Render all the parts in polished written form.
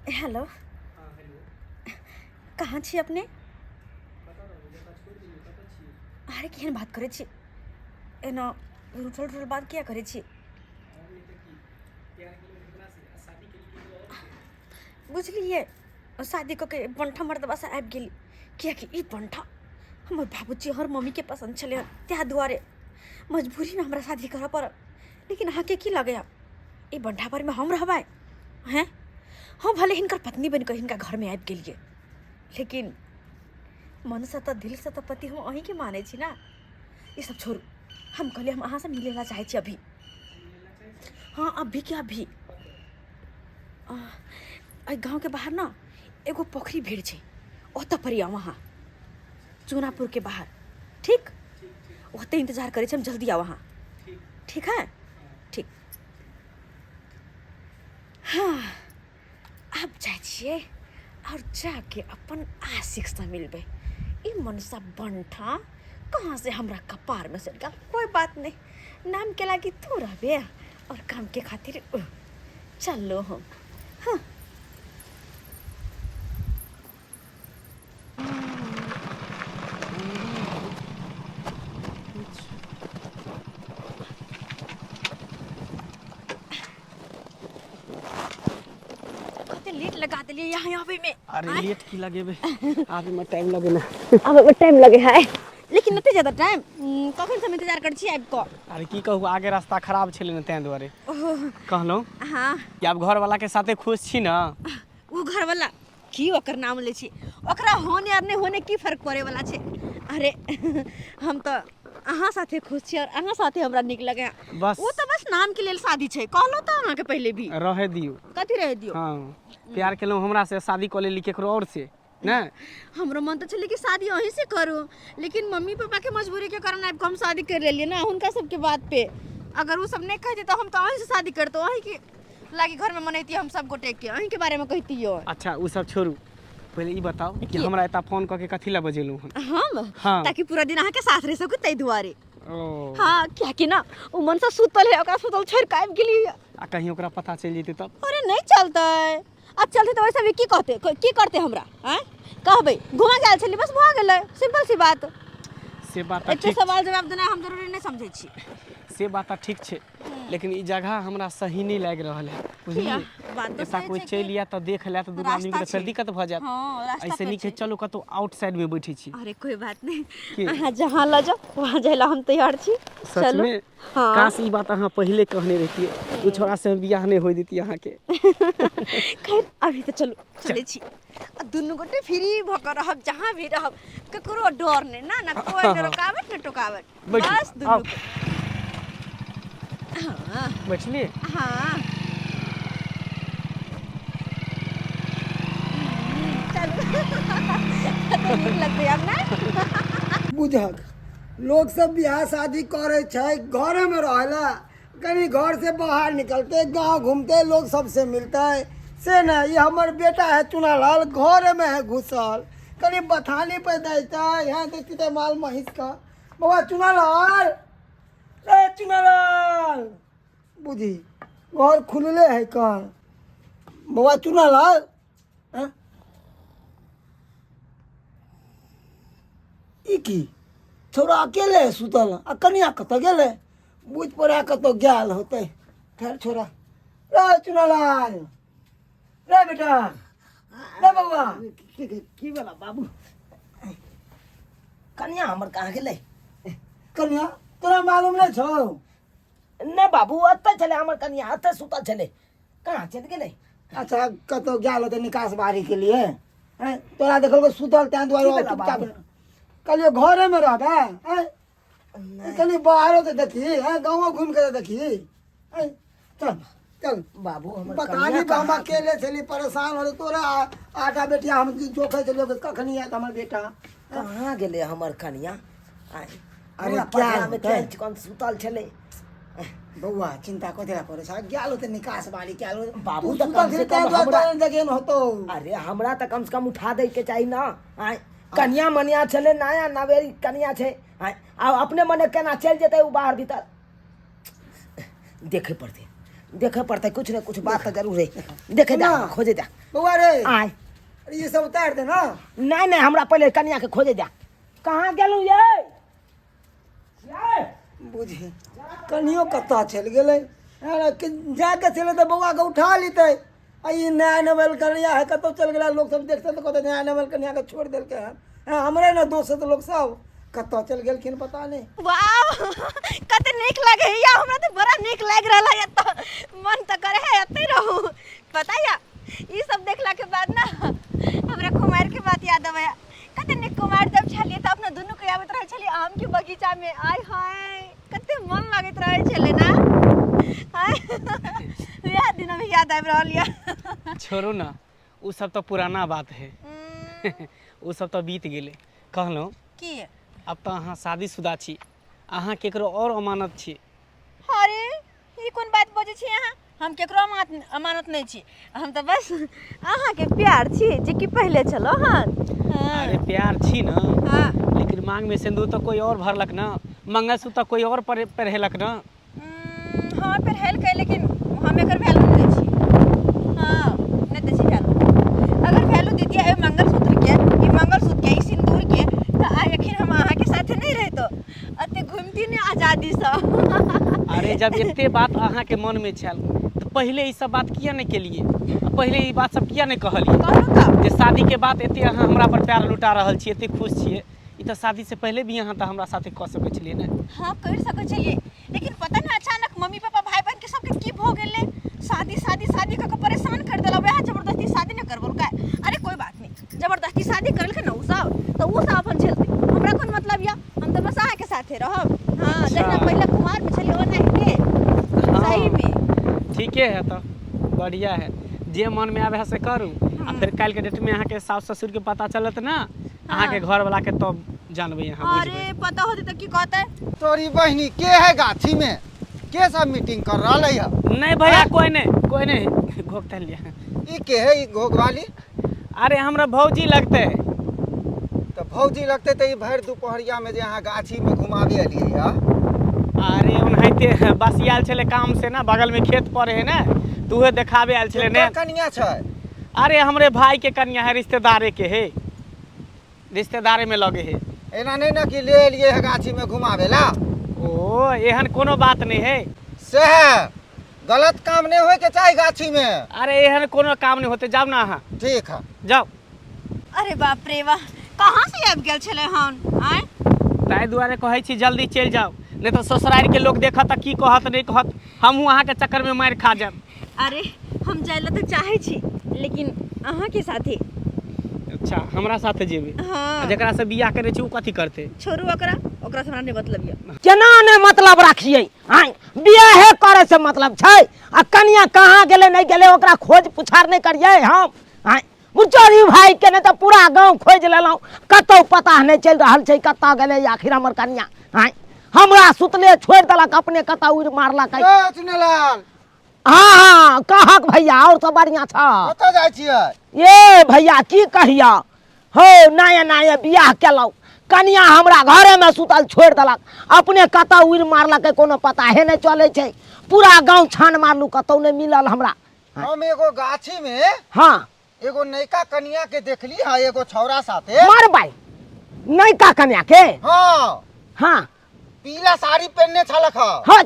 Hello. हाँ hello. कहाँ छी अपने? कतऽ रहबै, जतऽ छोड़ि देलियै ततऽ छियै। अरे केहन बात करै छी, एना रूठल रूठल बात किया करै छी? आओर नहि तऽ की, प्यार केलहुँ केकरासँ आ शादी केली केकरो आओरसँ। बुझलियै, शादी कऽ के बंठा मर्दबासँ आबि गेली, किएकि ई बंठा हमर बाबूजी आओर मम्मीके पसन्द छलै हन, ताहि दुआरे मजबूरीमे हमरा शादी करऽ पड़ल। लेकिन अहाँके की लगैए, ई बंठा परमे हम रहबै? हैं, हम भले हिनकर पत्नी बनि कऽ हिनका घरमे आबि गेलियै, लेकिन मनसँ तऽ दिलसँ तऽ पति हम अहीँके मानै छी ने। ई सब छोड़ू, हम कहलियै हम अहाँसँ मिलै लए चाहै छी अभी। हाँ, अभी के अभी। एहि गाँवके बाहर ने एगो पोखरि भीड़ छै, ओतऽ पर आउ अहाँ, चूनापुरके बाहर। ठीक, ओतऽ इंतजार करै छी हम, जल्दी आउ अहाँ। ठीक है? ठीक। हाँ, आब जाइ छियै आओर जाके अपन आशिकसँ मिलबै। ई मनसा बंठा कहाँ से हमरा कपारमे सटि गेल। कोइ बात नहि, नामके लागी तू रहबे और कामके खातिर उ। चलो हम। हाँ, कते लेट लगा देलियै यहाँ आबै में। अरे लेट की लगेबै, आबे में टाइम लगे ना। आबै में टाइम लगे है, लेकिन एते ज्यादा टाइम कखन से हम इंतजार करै छी आबि कऽ। अरे की कहू, आगे रास्ता खराब छलै ने, ताहि दुआरे कहलहुँ हाँ कि आब घरवाला के साथे खुश छी ना? ओ घरवाला की ओकर नाम लै छी, ओकरा होने और नहि होने की फर्क पड़े वाला छै। अरे हम तऽ अहाँ साथे खुश छी और अहाँ साथे हमरा नीक लगे। बस ओ तऽ बस नाम के लेल शादी छै, कहलहुँ तऽ अहाँके पहिले भी। रहे दियौ। कथी रहे दियौ? हाँ, प्यार केलहुँ हमरा से, शादी कऽ लेली केकरो और से ने। हमरो मन तऽ छलै कि शादी अहीं से करू, लेकिन मम्मी पापा के मजबूरी के कारण आबि कऽ हम शादी कर लेलियै ने हुनका सबके बात पे। अगर ओ सब नहि कहते तऽ हम तऽ अहीं से शादी करतहुँ, अहीं के लागी घर में मनैती हम सब गोटे के, अहीं के बारे में कहतियो। अच्छा उ सब छोड़ू, पहिले ई बताओ कि की? हमरा एता फोन कऽ के कथी लए बजेलहुँ हन? हम? हाँ। ताकि पूरा दिन अहाँ के साथ रह सकू ताहि दुआरे। ओ। हाँ, कियाकि ना ओ मन से सुतल है, ओकरा सुतल छोड़ के आबि गेली। आ कहीं ओकरा पता चलि जेतै तब? अरे नहीं चलतै, अब चलतै तऽ वैसे भी की कहते, की करते हमरा? आँय कहबै घुमा गेल छली, बस भऽ गेलै, सिंपल सी बात। से बात तऽ एते ठीक सवाल जवाब देनाइ हम जरूरी नहि समझै छी। से बात तऽ ठीक छै, लेकिन ई जगह हमरा सही नहि लागि रहल है, बुझलियै? बात तऽ एतऽ सही कोइ छै चलि कि आयत तऽ देख लेत, दुनू आदमीके रास्ता तऽ फेर छै। दिक्कत भऽ जायत। हाँ, रास्ता ऐसे पर नीक है छै। चलू कतहु आउट साइड में बैठे छी। अरे कोई बात नहीं, की? अहाँ जहाँ लऽ जाओ वहाँ जाय ला हम तैयार छी। सच चलू। में? हाँ। काश ई बात अहाँ पहिले कहने रहितियै, ओ छोड़ा से हम बियाह नहि होय देती अहाँके। खैर अभी तऽ चलू, चलै छी आ दुनू गोटे फ्री भऽ कऽ रहब, जहाँ भी रहब ककरो डर नहि ना, ना कोइ ने रोकावट ने टोकावट। बैठू, बस दुनू आउ। गोटे। हाँ। बैठलियै? हाँ, चलू, कते नीक लगतै आब ने। बुझक लोक सब बियाह शादी करै छै घरेमे रहै ला, कनि घर से बाहर निकलते, गाँव घूमते, लोग सबसे मिलते, से नहीं। ये हमर बेटा है चुनालाल, घरे में है घुसल, कनि बथानी पे दैते, यहाँ देखते माल महींस का। बौआ चुनालाल, ए चुनालाल, बुझी घर खुलले है कहाँ? बौआ चुनालाल, हैं? ई की छौड़ा अकेले है सुतल, आ कनिया कतऽ गेलै? बुझि पड़ै कतऽ गेल होतै। खैर छोड़ा। रे चुनालाल, रे बेटा, रे बौआ। की भेला बाबू? कनिया हमर कहाँ गेलै? कनिया तोरा मालूम नहि छौ? नहि बाबू, एतऽ छलै हमर कनिया, एतऽ सुतल छलै, कहाँ चलि गेलै? अच्छा कतौ गेल होतै निकास बारी के लिए। हैं, तोरा देखलको सुतल तें दुआरे की भेला चुपचाप। बाबू? कहलियो घरे में रहबै? हैं, कनि बाहरो तऽ देखी, हैं, गाँवो घुमि के तऽ देखी। हैं, चल चल बाबू, हमर पता कनिया नहीं हम कहाँ अकेले छली, परेशान होले। तोरा आटा बेटिया हम जोखै छलियो कि कखनी आयत हमर बेटा। कहाँ गेलै हमर कनिया? आँय, अरे पूरा क्या पटना में होतै? केहन कोन सुतल छलै। बौआ चिंता कथी ला करै छ? गेल होतै निकास बारी गेल होतै। बाबू, तू तऽ सुतल कम से छली कम तें दुआरे हमरा तोरा जगेन होतौ। अरे हमरा तऽ कम से कम उठा दै के चाही ना। आँय, कनिया मनिया छलै, नया नवेली कनिया छै। आँय, आब अपने मने केना चलि जेतै ओ बाहर भीतर? देखे पड़तै, देखे पड़तै, कुछ ने कुछ बात तऽ जरूर है। देखे जा, ना। खोजे जा। बौआ रे। आय। अरे ये सब उतार दे ना। नहीं नहीं, हमरा पहिले कनिया के खोजे जा। कहाँ गेलहुँ ये? ये? बुझी कनियो कतऽ चलि गेलै। अरे जाके छलै तऽ बौआके उठा लेतै। आ ई नया नवेल कनिया है, कतहु चलि गेलै। लोक सब देखतै तऽ कहतै नया नवेल कनियाके छोड़ि देलकै हन। हँ, हमरे ने दोस्त तऽ लोक सब कतऽ चलि गेलखिन पता नहि। वाह, कते नीक लगैया, हमरा तऽ बड़ा नीक लागि रहल है। एतऽ मन तऽ करे है एतै रहू। पता या ई सब देखला के बाद ना हमरा कुमारि के बात याद अबैया। कते नीक कुमारि जब छलियै तऽ अपना दुनू के आबैत रहै छलियै आम के बगीचा में। आय हाय, कते मन लगैत रहै छलै ना। आय, वएह दिन अभी याद आबि रहल यऽ। छोड़ू ना, ओ सब तऽ पुराना बात है, ओ सब तऽ बीत गेलै। कहलहुँ की? अब तऽ अहाँ शादीशुदा छी, अहाँ केकरो और अमानत छी। अरे ई कोन बात बजै छी अहाँ? हम केकरो अमानत नहि छी, हम तऽ बस अहाँके प्यार छी जे कि पहिले छलो हन। अरे प्यार छी ना। हाँ। लेकिन मांग में सिंदूर तऽ कोई और भरलक ना, मंगलसूत्र तऽ कोई और पहिरेलक ना। हाँ, पहिरेलकै, लेकिन हम एकर वैल्यू नहि दै छी। हाँ, नहि दै छी वैल्यू। अगर वैल्यू दैतियै एहि मंगलसूत्र के, ई मंगलसूत्र के, ई सिंदूर के, तऽ आइ एखन हम अहाँके साथे नहि रहितहुँ, एते घुमती नहि आजादीसँ। अरे जब एते बात अहाँके मन में छल तऽ पहिले ई सब बात किया नहि केलियै? आ पहिले ई बात सब किया नहि कहलियै? कहलहुँ तऽ जे शादी के बाद एते अहाँ हमरा पर प्यार लुटा रहल छी, एते खुश छियै, ई तऽ शादी से पहिले भी अहाँ तऽ हमरा साथे कऽ सकै छलियै ने। हाँ, करि सकै छलियै, लेकिन पता नहि अचानक मम्मी पापा भाई बहन के सबके की भऽ गेलै, शादी शादी शादी कऽ के परेशान कर देलक। वएह जबरदस्ती शादी नहि करबौलकै। अरे कोई बात नहीं, जबरदस्ती शादी करेलकै ने उ सब, तऽ उ सब अपन झेलतै, हमरा कोन मतलब या, हम तऽ बस अहाँके साथे रहब। हाँ, जहिना पहिले कुमार में छलियै ओनाहिते। हाँ। सही में। ठीके है, तऽ बढ़िया है, जे मन में आबे है से करू। आ फिर काल्हि के डेट में अहाँके सास ससुर के पता चलत ना, अहाँके घर वाला के, तब जानबै अहाँ, बुझबै। अरे पता होतै तऽ की कहतै? तोरी बहिनी के है गाछी में के सब मीटिंग कर रहा है? नहीं भैया, कोई नहीं, कोई नहीं, घोकता लिया। ई के है ई घोघ वाली? अरे हमरा भौजी लगते। तो भौजी लगते तो ई भरि दुपहरिया में जे अहाँ गाछी में घुमावे एलियै है? अरे ओनाहिते बस आयल छलै काम से ना, बगल में खेत पर है ना, तऽ उहे देखाबे आयल छलै ने। केकर कनिया छै? अरे हमरे भाई के कन्या है, रिश्तेदारे के है, रिश्तेदारे में लगे है। एना नहीं ना कि ले एलियै है गाछी में घुमावे ला? ओ एहन कोनो बात नहीं है। से है गलत काम नहीं होय के चाही गाछी में। अरे एहन कोनो काम नहीं होते, जाओ ना अहाँ। ठीक है। जाओ। अरे बाप रे वाह, कहाँ से आबि गेल छलै हन? आँय, ताहि दुआरे कहै छी जल्दी चलि जाओ, नहीं तो ससुरारि के लोग देखत तऽ की कहत नहीं कहत, हमहूँ अहाँके चक्कर में मारि खा जायब। अरे हम जाय लए तऽ चाहै छी, लेकिन अहाँके साथे। अच्छा, हमरा साथे जेबै? हाँ। आ जकरा से बियाह करै छी ओ कथी करतै? छोड़ू ओकरा, ओकरा से हमरा नहि मतलब यऽ। केना नहि मतलब राखियै? आँय, बियाहे करे से मतलब छै आ कनिया कहाँ गेलै नहि गेलै ओकरा खोज पुछार नहि करियै हम? आँय, बुचोरी भाई के ने तऽ पूरा गाँव खोजि लेलहुँ, कतहु पता नहि चलि रहल छै कतऽ गेलै आखिर हमर कनिया। आँय, हमरा सुतले छोड़ि देलक, अपने कतऽ उड़ि मारलक। ए चुनेलाल। हाँ हाँ, कहक भैया, और सब बढ़िया छ? कतऽ जाइ छियै? ये भैया की कहिया हो, नया नया बियाह केलहुँ, कनिया हमरा घरेमे सुतल छोड़ि देलक, अपने कतऽ उड़ि मारलकै कोनो पता हे नहि चलै छै। पूरा गाँव छान मारलहुँ, कतहु नहि मिलल हमरा। हम एगो गाछी में हाँ एगो नयका कनिया के देखली है एगो छौरा साथे। मारबै नयका कनिया के? हाँ। हाँ। पीला साड़ी पहनने छलक ह। हाँ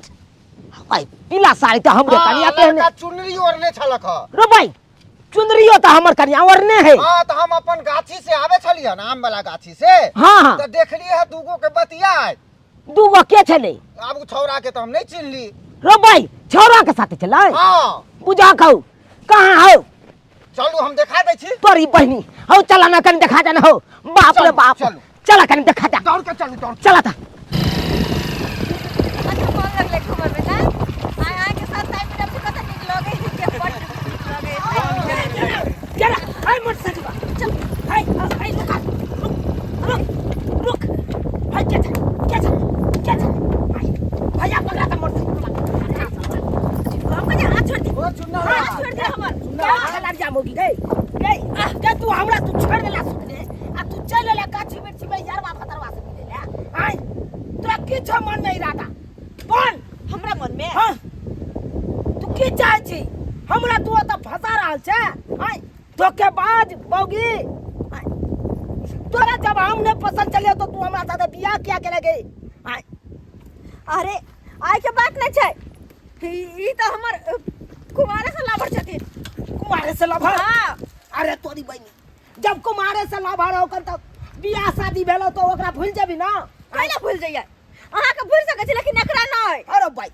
भाई, पीला साड़ी तऽ हमरे हाँ, कनिया पहने। लड़का चुनरी ओढ़ने छलक ह। रो भाई, चुनरियो तऽ हमर कनिया ओढ़ने है। हाँ, तऽ हम अपन गाछी से आवे छलियै न, आम वाला गाछी से। हाँ हाँ। तऽ देखलियै है दूगो के बतियाइत। दूगो के छलै? आब उ छौरा के तऽ हम नहीं चिन्हली। रो भाई, छौरा के साथे छलै? हाँ। बुझा कहू कहाँ हौ? चलू, हम देखा दै छी। तोरी बहिनी हौ, चला ना कनी देखा जा ना हौ। बाप रे चलू, बाप। चलू। चला कनी देखा जा। दौड़ के चलू, दौड़। चला था। अच्छा मन लगलै घुमऽमे ना? आइ अहाँके साथ टाइम मिलल तऽ कते नीक लगै छै, बड्ड नीक लगै छै। चला हाय मोटरसाइकिल चल, हाय हाय, रुक रुक रुक रुक, हाय के छै के छै के छै? हाय भैया, पकड़ा था मोटरसाइकिल। हम कहै हाथ छोड़ि दे। ओ चुन्ना। हाथ छोड़ि दे हमर। क्या लड़िया मोगी गई गई के तू हमरा तू छोड़ देला सुतले आ तू चल लेला गाछी बिरछी में यारवा फतरवा से मिले ले। आय, तोरा की छौ मन में इरादा बोल? हमरा मन में? हाँ, तू की चाहै छी हमरा? तू ओतऽ फंसा रहल छै आय, धोखेबाज बौगी आय, तोरा जब हम नहीं पसंद चलिए तो तू हमरा साथे बियाह किया केले गई आय? अरे आइ के बात नहीं छै, ई तऽ हमर कुमारे से लवर छथिन। कुमारे से लभर? हाँ। अरे तोरी बहिनी, जब कुमारे से लभर हो तब बियाह शादी भेलो तो ओकरा भूल जेबी ना? कैला भूल जाइए? अहाँके भूल सकै छी लेकिन एकरा नहि। अरे भाई,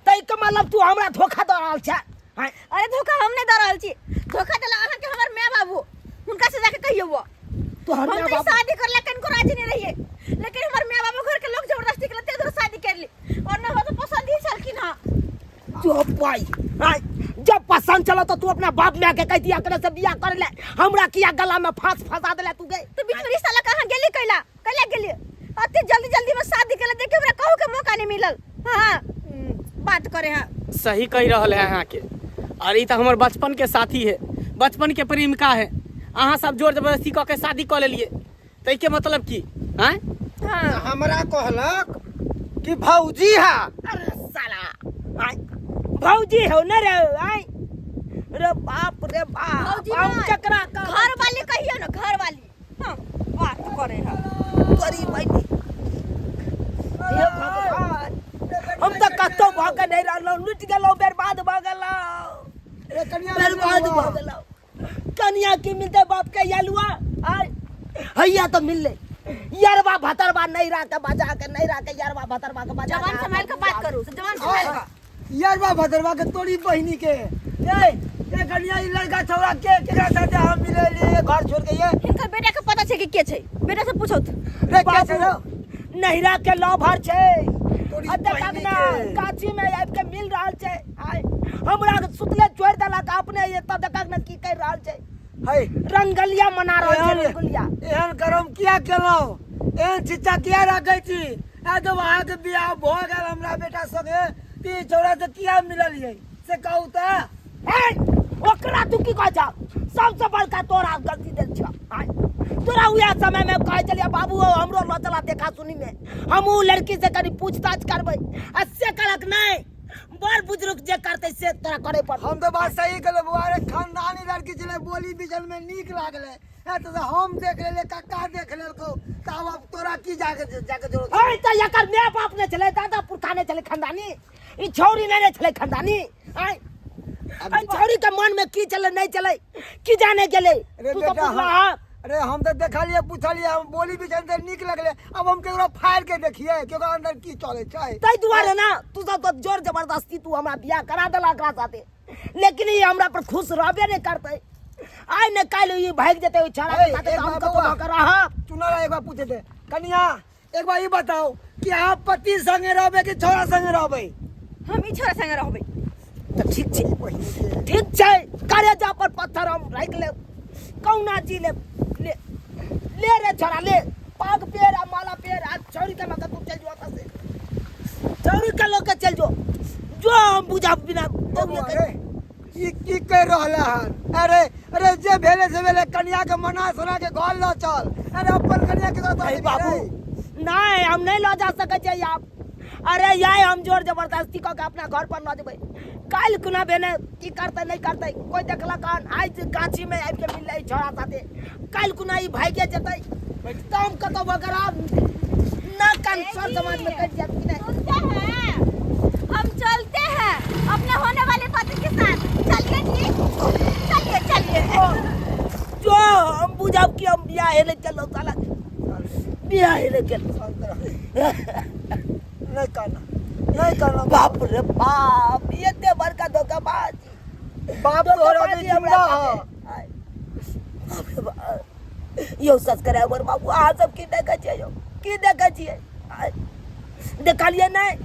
तै के मतलब तू हमरा धोखा दऽ रहल छै आँय? अरे धोखा हम नहीं दऽ रहल छी, धोखा देला अहाँके हमर माय बाबू, हुनका से जाके कहियौ। वो तोहर हम माय तो ई बाबू? शादी करला कनको राजी नहीं रहिए, लेकिन हमर माय बाबू घर के लोग जबरदस्ती के ते दूर शादी कर ली और न हो तो पसंद ही छलखिन। हां। जो भाई आँय, जब पसंद चलो तो तू अपना बाप माय के कह दिया करे से बियाह कर ले, हमरा किया गला में फांस फंसा देले तू गई? तो बीच में रिश्ता लगा कहाँ गेली? कैला कैला गेली? अते जल्दी जल्दी में शादी केला, देखे हमरा कहू के मौका नहीं मिलल। हाँ, बात करे। हाँ। सही कहि रहल है अहाँके। और ई तऽ हमर बचपन के साथी है, बचपन के प्रेमिका है। अहाँ सब जोर जबरदस्ती कऽ के शादी कऽ लेलिए, ताहिके मतलब की आँय? हाँ। हमरा कहलक कि भौजी है। अरे साला आय, भौजी हो न रे? आय रे बाप रे बाप। भौजी हम नहीं। केकरा कहबै? घर वाली कहियो ना, घर वाली। हाँ, बात करे है। तोरी बहिनी, हे भगवान, हम तऽ कतौ भऽ के नहीं रहलहुँ, लुटि गेलहुँ, बर्बाद भऽ गेलहुँ। रे कनिया। बर्बाद भऽ गेलहुँ। कनिया की मिलतै बाप के यलुआ? आय हैया तऽ मिललै यरबा भतरबा, नैरा के बजा के, नैरा के यरबा भतरबा के बजा जवान के। संभाल के बात करू, जवान संभाल के। यरबा भदरवा के तोरी बहिनी के। ए ए कनिया, ई लड़का छौड़ा के केकरा साथे हम मिले लिए घर छोड़ के ये? हिनकर बेटा के पता छै कि के छै, बेटा से पूछौत। रे, के छै रे? नैरा के लभर छै। तोरी आ देखक बहिनी ना के। गाछी में आबि के मिल रहल छै। आय हमरा के सुतले छोड़ि देलक अपने, एतऽ देखक ना की कर रहल छै। है रंगलिया मना रहल छै। एहन रंगलिया। एहन करम किया केलहुँ? एहन शिक्षा किया राखै छी? आ जब अहाँके बियाह भऽ गेल हमरा बेटा संगे तऽ ई छौड़ा से किया मिललियै से कहू तऽ? हे, ओकरा तू की कहै छह? सबसे बड़का तोरा गलती देल छह। आँय, तोरा उएह समय में कहै छलियै, बाबू हौ, हमरो लऽ चला देखा सुनी में, हम उ लड़की से कनी पूछताछ करबै, आ से कहलक नहि, बड़ बुजुर्ग जे करतै से तोरा करे पड़तौ। हम तऽ बात सही कहलहुँ बौआ। अरे खानदानी लड़की छलै, बोली बिचल में नीक लागलै। ए तऽ हम देख लेलियै, कक्का देख लेलकौ, तऽ आब तोरा की जाके जाके जरूरत? है तऽ एकर माय बाप नहि छलै, दादा पुरखा नहि छलै खानदानी? ई छौड़ी नहि ने छलै खानदानी? आँय, एहि छौड़ी के मन में की चलै नहि चलै की जाने गेलै। अरे तू तऽ बेटा, बुझला हँ। अरे हम तऽ देखलियै पुछलियै, हम बोली बिचल तऽ नीक लगलै। अब हम केकरो फाड़ि के देखियै केकरो अंदर की चलै छै? ताहि दुआरे ना तू सब तऽ जोर जबरदस्ती तू हमरा बियाह करा देला एकरा साथे, लेकिन ई हमरा पर खुश रहबे नहि करतै। आइ ने काल्हि ई भागि जेतै ओहि छौड़ा के ए, साथे, एक तऽ हम बार कतौ बौआ। भऽ कऽ रहब। चुना एक बार पूछे थे कनिया, एक बार ई बताओ कि अहाँ पति संगे रहबै कि छोरा संगे रहबै? हम ई छोरा संगे रहबै। तऽ ठीक छै, ठीक छै, करेजा पर पत्थर हम राखि लेब, कहुना जी लेब। ले ले रे छोरा, ले पाग पेर आ माला पेर आ छौड़ी के लऽ के तू चलि जो एतऽ से, छौड़ी के लऽ के चलि जो। जो, हम बुझब बिना बौए के। अरे ई की कहि रहल हन? अरे अरे, जे भेले से भेले, कनिया के मना सोना के घर लऽ चल। अरे अपन कनिया के अरे बाबू, नहीं, हम नहीं लऽ जा सकै छियै आब। अरे याय, हम जोर जबरदस्ती कऽ के अपना घर पर लऽ जेबै, काल्हि खुना भेने की करतै नहि करतै कोइ देखलक हन? आइ जे गाछी में आबि के मिललै छौड़ा साथे, काल्हि खुना ई भागिए जेतै तऽ हम कतौ वगैरह ना कान सर समाज में कटि जायत कि नहीं? सुनते हैं, हम चलते हैं अपने होने वाले पति के साथ। चलिए जी, चलिए चलिए। जो, हम बुझब कि हम बियाह हेले चलो साला, बियाह हेले चलो। नहीं कहना, नहीं कहना। बाप रे बाप, एते बड़का धोखाबाजी। बाप तोहर अभी धोखाबाजी हमरा जिंदा है। साथे। आय। बाप रे बाप, यौ सब्सक्राइबर बाबू, अहाँ सब की देखै छियै यौ? की देखै छियै? आय। देखलियै नहि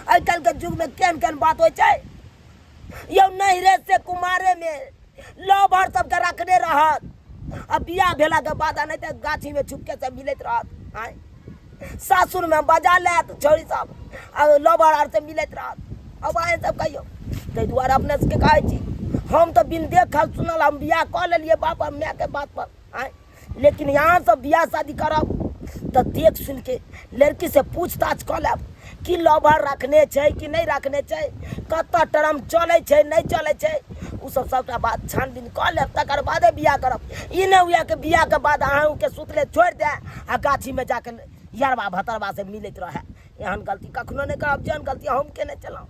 आइ काल्हिके युगमे केहन केहन बात होइ छै यौ? नहिरे से कुमारे मे लवर सबके रखने रहत आ बियाह भेलाके बाद आ नहि तऽ गाछीमे छुपके से मिलैत रहत। आँय, सासुरमे बजा लेत छौड़ी सब आ लवर आर से मिलैत रहत। अब अहाँ सब कहियौ। ताहि दुआरे अपने सबके कहै छी, हम तऽ बिन देखल सुनल हम बियाह कऽ लेलियै बाप आ मायके बात पर। आँय, लेकिन यहाँ सब बियाह शादी करब तऽ तऽ देख सुनि के लड़की से पूछताछ कऽ लेब कि लवर रखने छै कि नहि रखने छै, कतऽ टर्म चलै छै नहि चलै छै, ओ सब सबटा बात छानबीन कऽ लेब, तकर बादे बियाह करब। ई नहि हुए कि बियाहके बाद अहूँके सुतले छोड़ि दए आ गाछीमे जाके यरबा भतरबा से मिलैत रहए। एहन गलती कखनो नहि करब जेहन गलती हम केने छलहुँ।